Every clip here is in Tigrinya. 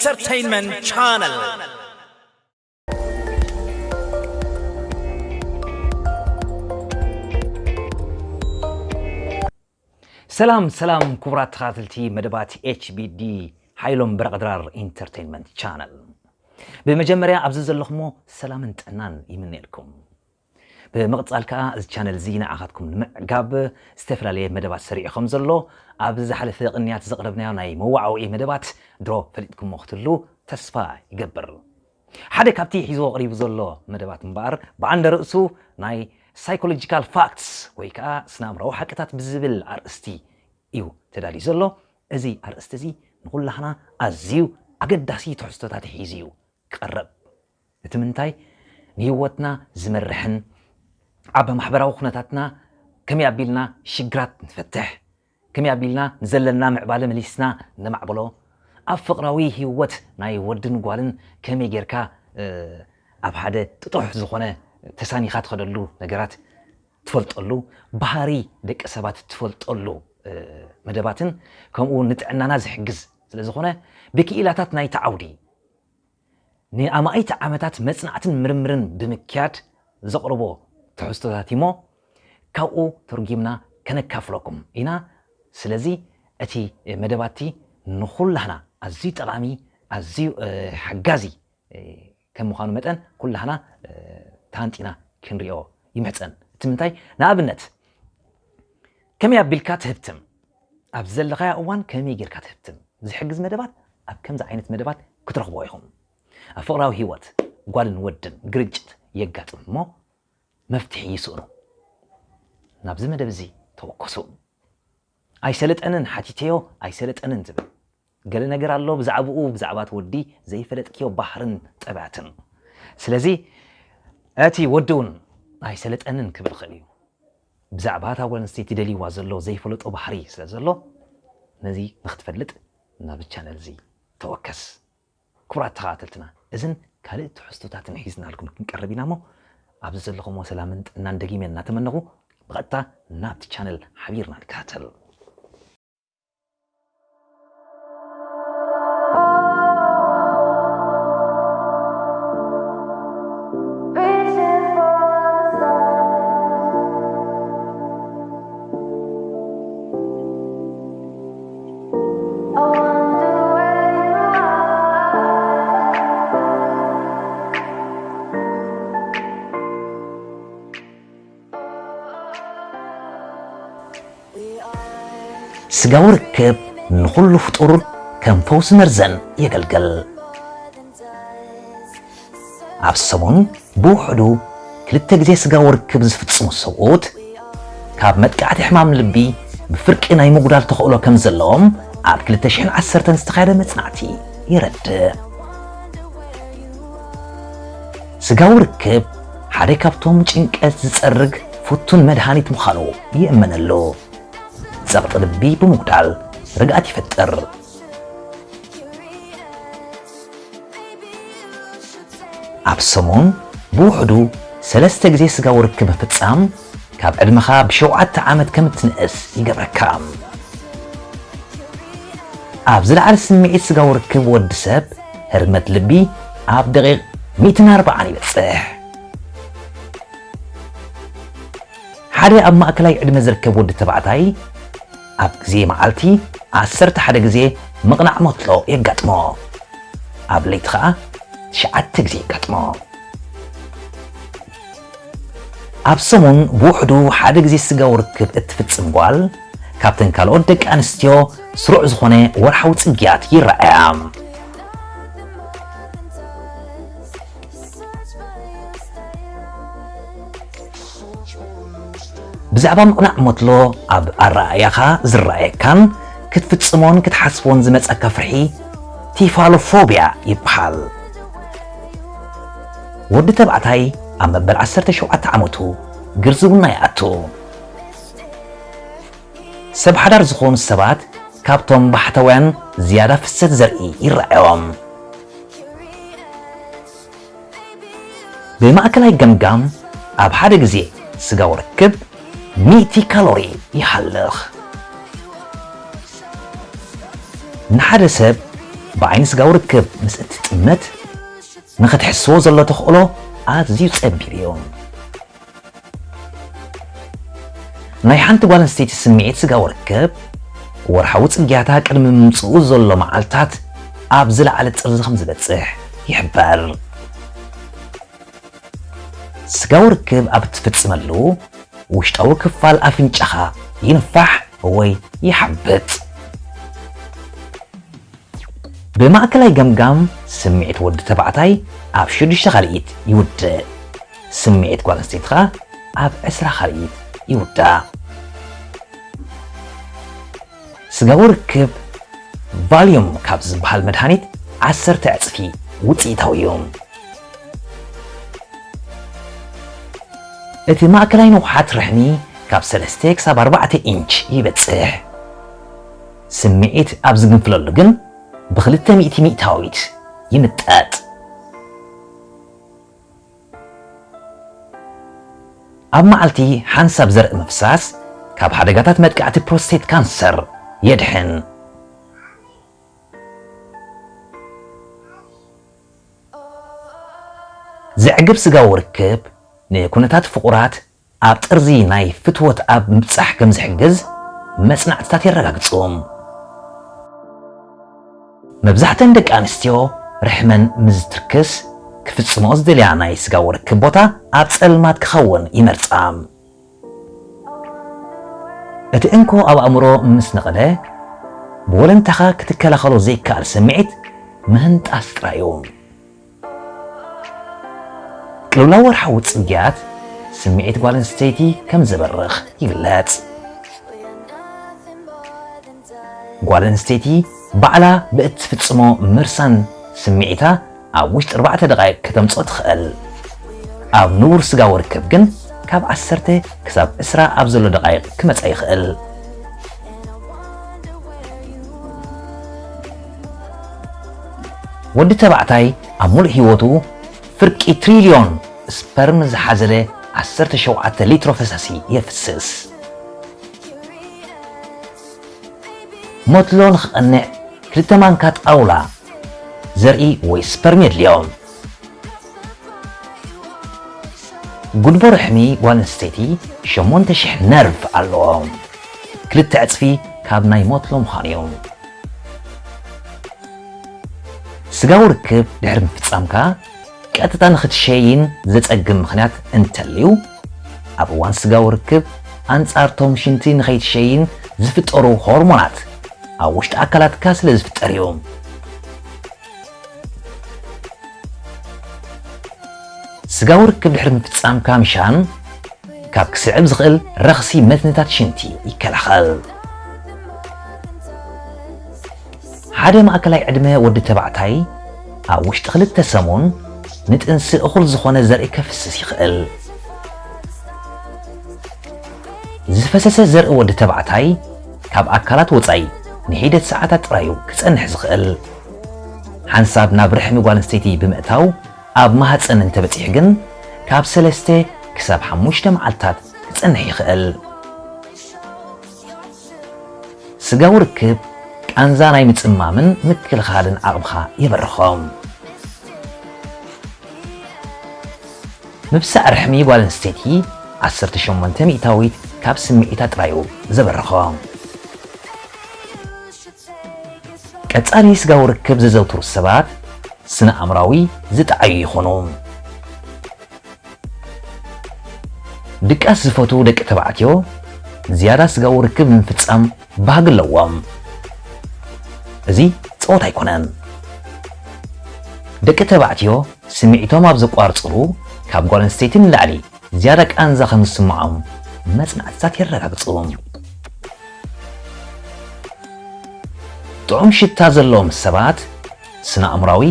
Entertainment Channel. ሰላም ሰላም ክቡራት ተኸታተልቲ መደባት ኤች ቢ ዲ ሓይሎም በረቐድራር ኢንተርቴይንመንት ቻነል። ብመጀመርያ ኣብዚ ዘለኹሞ ሰላምን ጥዕናን ይምነየልኩም። ብምቕጻል ከኣ እዚ ቻነል እዚ ንዓኻትኩም ንምዕጋብ ዝተፈላለየ መደባት ሰሪዑ ከም ዘሎ ኣብ ዝሓለፈ ቅንያት ዘቕረብናዮ ናይ መዋዕውዒ መደባት ድሮ ፈሊጥኩሞ ክትህሉ ተስፋ ይገብር። ሓደ ካብቲ ሒዝዎ ቀሪቡ ዘሎ መደባት እምበኣር ብዓንደ ርእሱ ናይ ሳይኮሎጂካል ፋክትስ ወይ ከኣ ስነ ኣእምራዊ ሓቅታት ብዝብል ኣርእስቲ እዩ ተዳልዩ ዘሎ። እዚ ኣርእስቲ እዚ ንኹላህና ኣዝዩ ኣገዳሲ ትሕዝቶታት ሒዙ እዩ ክቐርብ። እቲ ምንታይ ንህይወትና ዝመርሕን ኣብ ማሕበራዊ ኩነታትና ከመይ ኣቢልና ሽግራት ንፈትሕ፣ ከመይ ኣቢልና ንዘለና ምዕባለ መሊስና ነማዕብሎ፣ ኣብ ፍቕራዊ ህይወት ናይ ወድን ጓልን ከመይ ጌርካ ኣብ ሓደ ጥጡሕ ዝኾነ ተሳኒኻ ትኸደሉ ነገራት ትፈልጠሉ፣ ባህሪ ደቂ ሰባት ትፈልጠሉ መደባትን ከምኡ እውን ንጥዕናና ዝሕግዝ ስለ ዝኾነ ብክኢላታት ናይቲ ዓውዲ ንኣማኢት ዓመታት መጽናዕትን ምርምርን ብምክያድ ዘቕርቦ ትሕዝቶታት እሞ ካብኡ ተርጊምና ከነካፍለኩም ኢና። ስለዚ እቲ መደባቲ ንኹላህና ኣዝዩ ጠቓሚ፣ ኣዝዩ ሓጋዚ ከም ምዃኑ መጠን ኩላህና ተሃንጢና ክንሪኦ ይምሕጸን። እቲ ምንታይ ንኣብነት ከመይ ኣቢልካ ትህብትም፣ ኣብ ዘለኻዮ እዋን ከመይ ጌርካ ትህብትም ዝሕግዝ መደባት ኣብ ከምዚ ዓይነት መደባት ክትረኽብዎ ኢኹም። ኣብ ፍቕራዊ ህይወት ጓልን ወድን ግርጭት የጋጥም እሞ መፍትሒ ይስእኑ። ናብዚ መደብ እዚ ተወከሱ። ኣይሰለጠንን ሓቲተዮ ኣይሰለጠንን ዝብል ገለ ነገር ኣሎ ብዛዕባኡ ብዛዕባ እቲ ወዲ ዘይፈለጥክዮ ባህርን ጠባያትን። ስለዚ እቲ ወዲ እውን ኣይሰለጠንን ክብል ይኽእል እዩ። ብዛዕባ እታ ጓል ኣንስተይቲ ደልይዋ ዘሎ ዘይፈለጦ ባህሪ ስለ ዘሎ ነዚ ንክትፈልጥ ናብ ቻነል እዚ ተወከስ። ክቡራት ተኸታተልትና እዝን ካልእ ትሕዝቶታትን ሒዝናልኩም ክንቀርብ ኢና እሞ ኣብዚ ዘለኹሞ ሰላምን ጥዕናን ደጊመ እናተመነኹ ብቐጥታ ናብቲ ቻነል ሓቢርና ንከታተል። ስጋዊ ርክብ ንኹሉ ፍጡር ከም ፈውሲ መርዘን የገልግል። ኣብ ሰሙን ብውሕዱ ክልተ ግዜ ስጋዊ ርክብ ዝፍጽሙ ሰብኡት ካብ መጥቃዕቲ ሕማም ልቢ ብፍርቂ ናይ ምጉዳል ተኽእሎ ከም ዘለዎም ኣብ ክልተ ሽሕን ዓሰርተን ዝተኻየደ መጽናዕቲ የረድእ። ስጋዊ ርክብ ሓደ ካብቶም ጭንቀት ዝጸርግ ፍቱን መድሃኒት ምዃኑ ይእመነሉ። ጸቕጢ ልቢ ብምጉዳል ርግኣት ይፈጥር። ኣብ ሰሙን ብውሕዱ ሰለስተ ግዜ ስጋዊ ርክብ ምፍጻም ካብ ዕድመኻ ብሸውዓተ ዓመት ከም እትንእስ ይገብረካ። ኣብ ዝለዓለ ስምዒት ስጋዊ ርክብ ወዲ ሰብ ህርመት ልቢ ኣብ ደቂቕ ሚእትን ኣርባዓን ይበጽሕ። ሓደ ኣብ ማእከላይ ዕድመ ዝርከብ ወዲ ተባዕታይ ኣብ ግዜ መዓልቲ ዓሰርተ ሓደ ግዜ ምቕናዕ ሞትሎ የጋጥሞ። ኣብ ለይቲ ኸኣ ትሽዓተ ግዜ የጋጥሞ። ኣብ ሰሙን ብውሕዱ ሓደ ግዜ ስጋዊ ርክብ እትፍጽም ጓል ካብተን ካልኦት ደቂ ኣንስትዮ ስሩዕ ዝኾነ ወርሓዊ ጽግያት ይረኣያ። ብዛዕባ ምቕናዕ ሞትሎ ኣብ ኣረኣእያኻ ዝረኣየካን ክትፍጽሞን ክትሓስቦን ዝመጸካ ፍርሒ ቲፋሎፎብያ ይበሃል። ወዲ ተባዕታይ ኣብ መበል ዓሰርተ ሸውዓተ ዓመቱ ግርዝውና ይኣቱ። ሰብ ሓዳር ዝኾኑ ሰባት ካብቶም ባሕታውያን ዝያዳ ፍሰት ዘርኢ ይረኣዮም። ብማእከላይ ገምጋም ኣብ ሓደ ግዜ ስጋዊ ርክብ ሚእቲ ካሎሪ ይሃልኽ። ንሓደ ሰብ ብዓይኒ ስጋዊ ርክብ ምስ እትጥመት፣ ንኽትሕስዎ ዘሎ ተኽእሎ ኣዝዩ ጸቢብ እዩ። ናይ ሓንቲ ጓል ኣንስተይቲ ስምዒት ስጋዊ ርክብ፣ ወርሓዊ ጽግያታ ቅድሚ ምምጽኡ ዘሎ መዓልታት ኣብ ዝለዓለ ጥርዚ ከም ዝበጽሕ ይሕበር። ስጋዊ ርክብ ኣብ እትፍጽመሉ፣ ውሽጣዊ ክፋል ኣፍንጫኻ ይንፋሕ ወይ ይሓብጥ። ብማእከላይ ገምጋም፣ ስምዒት ወዲ ተባዕታይ ኣብ ሽዱሽተ ካልኢት ይውድእ፣ ስምዒት ጓል ኣንስተይቲ ኸኣ ኣብ ዕስራ ካልኢት ይውዳእ። ስጋዊ ርክብ ቫልዩም ካብ ዝበሃል መድሃኒት ዓሰርተ ዕጽፊ ውጽኢታዊ እዩ። እቲ ማእከላይ ንውሓት ርሕሚ ካብ ሰለስተ ክሳብ ኣርባዕተ ኢንች ይበጽሕ። ስምዒት ኣብ ዝግንፍለሉ ግን ብኽልተ ሚእቲ ሚእታዊት ይምጠጥ። ኣብ መዓልቲ ሓንሳብ ዘርኢ ምፍሳስ ካብ ሓደጋታት መጥቃዕቲ ፕሮስቴት ካንሰር የድሕን። ዘዕግብ ስጋዊ ርክብ ንኩነታት ፍቑራት ኣብ ጥርዚ ናይ ፍትወት ኣብ ምብጻሕ ከም ዝሕግዝ መጽናዕትታት የረጋግጹ። መብዛሕተን ደቂ ኣንስትዮ ርሕመን ምስ ዝትርክስ፣ ክፍጽምኦ ዝደልያ ናይ ስጋዊ ርክብ ቦታ ኣብ ጸልማት ክኸውን ይመርጻ። እቲ እንኮ ኣብ ኣእምሮ ምስ ነቐለ፣ ብወለንታኻ ክትከላኸሎ ዘይከኣል ስምዒት ምህንጣስ ጥራይ እዩ። ቅልውላው ወርሓዊ ጽግያት ስምዒት ጓል ኣንስተይቲ ከም ዘበርኽ ይግለጽ። ጓል ኣንስተይቲ ባዕላ ብእትፍጽሞ ምርሳን ስምዒታ ኣብ ውሽጢ ኣርባዕተ ደቓይቕ ከተምጽኦ ትኽእል። ኣብ ንቡር ስጋዊ ርክብ ግን ካብ ዓሰርተ ክሳብ ዕስራ ኣብ ዘሎ ደቓይቕ ክመጻ ይኽእል። ወዲ ተባዕታይ ኣብ ሙሉእ ህይወቱ ፍርቂ ትሪልዮን ስፐርም ዝሓዘለ ዓሰርተ ሸውዓተ ሊትሮ ፈሳሲ የፍስስ። ሞትሎ ንኽቐንዕ ክልተ ማንካ ጣውላ ዘርኢ ወይ ስፐርም የድልዮም። ጉድቦ ርሕሚ ጓል ኣንስተይቲ ሸሞንተ ሽሕ ነርቭ ኣለዎ። ክልተ ዕጽፊ ካብ ናይ ሞትሎ ምዃኑ እዩ። ስጋዊ ርክብ ድሕሪ ምፍጻምካ ቀጥታ ንኽትሸይን ዘጸግም ምኽንያት እንተልዩ፣ ኣብ እዋን ስጋዊ ርክብ ኣንጻርቶም ሽንቲ ንኸይትሸይን ዝፍጠሩ ሆርሞናት ኣብ ውሽጢ ኣካላትካ ስለ ዝፍጠር እዩ። ስጋዊ ርክብ ድሕሪ ምፍጻምካ ምሻን ካብ ክስዕብ ዝኽእል ረኽሲ መትንታት ሽንቲ ይከላኸል። ሓደ ማእከላይ ዕድመ ወዲ ተባዕታይ ኣብ ውሽጢ ክልተ ሰሙን ንጥንሲ እኹል ዝኾነ ዘርኢ ከፍስስ ይኽእል። ዝፈሰሰ ዘርኢ ወዲ ተባዕታይ ካብ ኣካላት ወጻኢ ንሒደት ሰዓታት ጥራይ እዩ ክጸንሕ ዝኽእል። ሓንሳብ ናብ ርሕሚ ጓል ኣንስተይቲ ብምእታው ኣብ ማህጸን እንተበጺሑ ግን ካብ ሰለስተ ክሳብ ሓሙሽተ መዓልታት ክጸንሕ ይኽእል። ስጋዊ ርክብ ቃንዛ ናይ ምጽማምን ምክልኻልን ዓቕምኻ የበርኾ። ምብሳዕ ርሕሚ ጓል ኣንስተይቲ ዓሰርተ ሸሞንተ ሚእታዊት ካብ ስምዒታ ጥራዩ ዘበርኾ። ቀጻሊ ስጋዊ ርክብ ዘዘውትሩ ሰባት ስነ ኣእምራዊ ዝጠዓዩ ይኾኑ። ድቃስ ዝፈትዉ ደቂ ተባዕትዮ ዝያዳ ስጋዊ ርክብ ንምፍጻም ባህጊ ኣለዎም። እዚ ጸወታ ኣይኮነን። ደቂ ተባዕትዮ ስምዒቶም ኣብ ዘቋርጽሉ ካብ ጓል ኣንስተይቲ ንላዕሊ ዝያዳ ቃንዛ ከም ዝስምዖም መጽናዕትታት የረጋግጹ። ጥዑም ሽታ ዘለዎም ሰባት ስነ ኣእምራዊ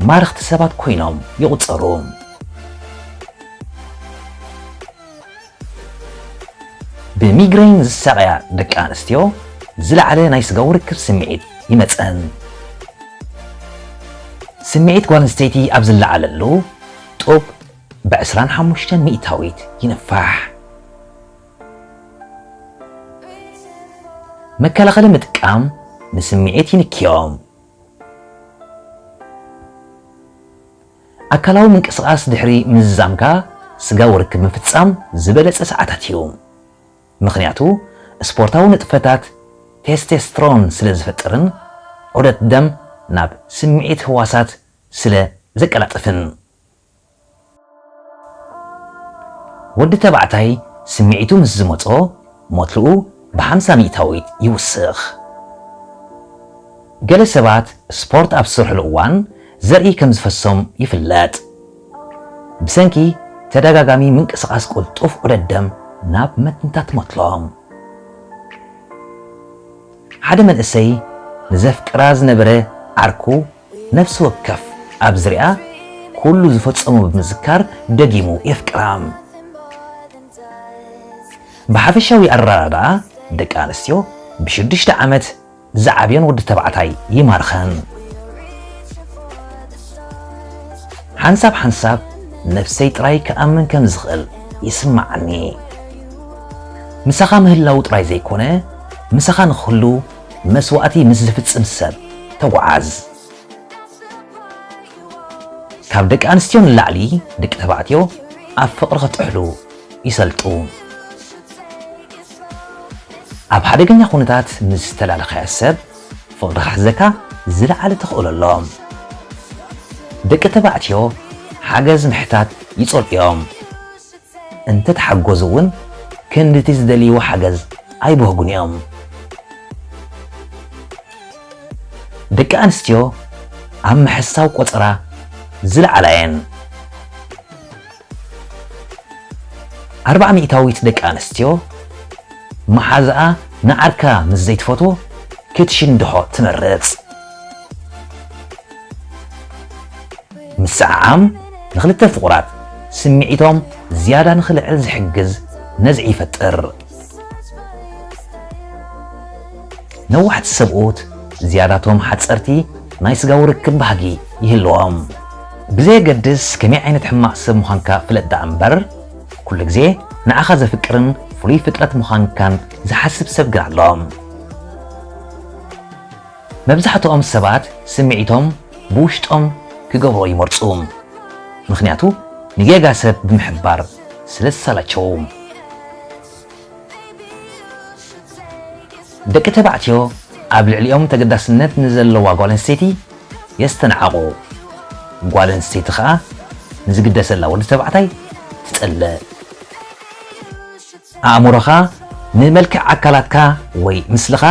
ማረኽቲ ሰባት ኮይኖም ይቑጸሩ። ብሚግሬን ዝሳቐያ ደቂ ኣንስትዮ ዝለዓለ ናይ ስጋዊ ርክብ ስምዒት ይመጸን። ስምዒት ጓል ኣንስተይቲ ኣብ ዝለዓለሉ ጡብ ብ ዕስራን ሓሙሽተን ሚእታዊት ይንፋሕ። መከላኸሊ ምጥቃም ንስምዒት ይንክዮም። ኣካላዊ ምንቅስቓስ ድሕሪ ምዝዛምካ ስጋዊ ርክብ ምፍጻም ዝበለጸ ሰዓታት እዩ። ምኽንያቱ ስፖርታዊ ንጥፈታት ቴስቴስትሮን ስለ ዝፈጥርን ዑደት ደም ናብ ስምዒት ህዋሳት ስለ ዘቀላጥፍን። ወዲ ተባዕታይ ስምዒቱ ምስ ዝመጾ ሞትልኡ ብሓምሳ ሚእታዊት ይውስኽ። ገለ ሰባት ስፖርት ኣብ ዝሰርሕሉ እዋን ዘርኢ ከም ዝፈሶም ይፍለጥ። ብሰንኪ ተደጋጋሚ ምንቅስቓስ ቅልጡፍ ዑደት ደም ናብ መትንታት ሞትሎም። ሓደ መንእሰይ ንዘፍቅራ ዝነበረ ዓርኩ ነፍሲ ወከፍ ኣብ ዝሪኣ ኩሉ ዝፈጸሞ ብምዝካር ደጊሙ የፍቅራ። ብሓፈሻዊ ኣረዳድኣ ደቂ ኣንስትዮ ብሽዱሽተ ዓመት ዝዓብዮን ወዲ ተባዕታይ ይማርኸን። ሓንሳብ ሓንሳብ ነፍሰይ ጥራይ ክኣምን ከም ዝኽእል ይስምዓኒ። ምሳኻ ምህላው ጥራይ ዘይኮነ፣ ምሳኻ ንኽህሉ መስዋእቲ ምስ ዝፍጽም ሰብ ተጓዓዝ። ካብ ደቂ ኣንስትዮ ንላዕሊ ደቂ ተባዕትዮ ኣብ ፍቕሪ ክጥሕሉ ይሰልጡ። ኣብ ሓደገኛ ኩነታት ምስ ዝተላለኻዮ ሰብ ፍቕሪ ክሕዘካ ዝለዓለ ተኽእሎ ኣሎ። ደቂ ተባዕትዮ ሓገዝ ምሕታት ይጸልኡ እዮም። እንተ ተሓገዙ እውን ክንድቲ ዝደልይዎ ሓገዝ ኣይብህጉን እዮም። ደቂ ኣንስትዮ ኣብ ምሕሳው ቆጸራ ዝለዓላ እየን። ኣርባዓ ሚእታዊት ደቂ ኣንስትዮ መሓዛኣ ንዓርካ ምስ ዘይትፈትዎ ክትሽንድሖ ትመርጽ። ምስዕዓም ንኽልተ ፍቑራት ስምዒቶም ዝያዳ ንኽልዕል ዝሕግዝ ነዝዒ ይፈጥር። ነዋሕቲ ሰብኡት ዝያዳቶም ሓጸርቲ ናይ ስጋዊ ርክብ ባህጊ ይህልዎም። ብዘየገድስ ከመይ ዓይነት ሕማቕ ሰብ ምዃንካ ፍለጥ ደኣ እምበር፣ ኩሉ ግዜ ንዓኻ ዘፍቅርን ፍሉይ ፍጥረት ምዃንካን ዝሓስብ ሰብ ግን ኣሎ። መብዛሕትኦም ሰባት ስምዒቶም ብውሽጦም ክገብሮ ይመርጹ። ምኽንያቱ ንጌጋ ሰብ ብምሕባር ስለ ዝሰላቸው። ደቂ ተባዕትዮ ኣብ ልዕሊኦም ተገዳስነት ንዘለዋ ጓል ኣንስተይቲ የስተንዓቑ። ጓል ኣንስተይቲ ኸኣ ንዝግደሰላ ወዲ ተባዕታይ ትጸልእ። ኣእምሮኻ ንመልክዕ ኣካላትካ ወይ ምስልኻ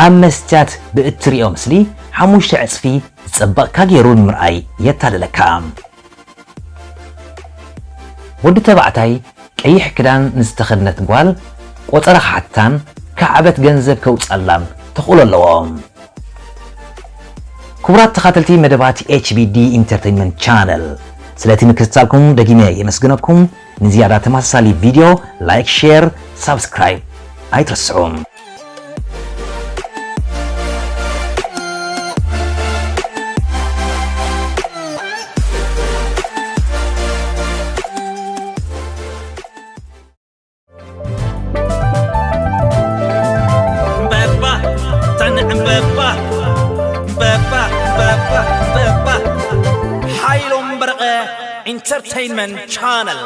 ኣብ መስትያት ብእትርእዮ ምስሊ ሓሙሽተ ዕጽፊ ዝጸበቕካ ገይሩ ንምርኣይ የታልለካ። ወዲ ተባዕታይ ቀይሕ ክዳን ንዝተኸድነት ጓል ቆጸራ ክሓታን ካዕበት ገንዘብ ከውጻላን ተኽእሎ ኣለዎ። ክቡራት ተኻተልቲ መደባት ኤች ቢ ዲ ኢንተርቴይንመንት ቻነል፣ ስለቲ ምክትታልኩም ደጊመ የመስግነኩም። ንዝያዳ ተመሳሳሊ ቪድዮ ላይክ፣ ሼር፣ ሳብስክራይብ ኣይትረስዑ። እምበባ፣ ታንዕ እምበባ፣ እምበባ፣ እምበባ፣ እምበባ። ሓይሎም በረቐ ኢንተርቴይንመንት ቻነል።